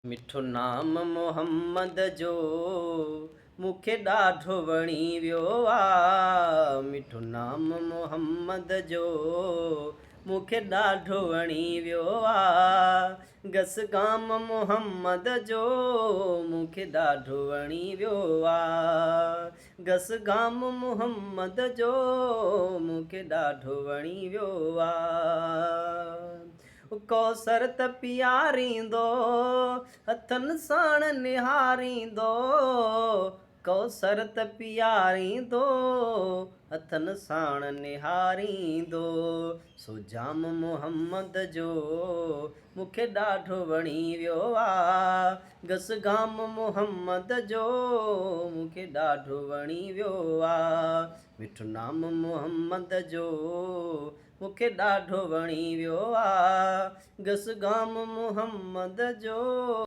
مٺو نام محمد جو مون کي ڏاڍو وڻي ويو آ. مٺو نام محمد جو مون کي ڏاڍو وڻي ويو آ. گس گام محمد جو مون کي ڏاڍو وڻي ويو آ. گس گام محمد جو مون کي ڏاڍو وڻي ويو آ. ڪوثر ته پياريندو، هٿن ساڻ نهاريندو. ڪوثر ته پياريندو، هٿن ساڻ نهاريندو. سو جام محمد جو مون کي ڏاڍو وڻي ويو آ. گس گام محمد جو مون کي ڏاڍو وڻي ويو آ. مٺو نام محمد جو مون کي ڏاڍو وڻي ويو آ. گس گام محمد جو.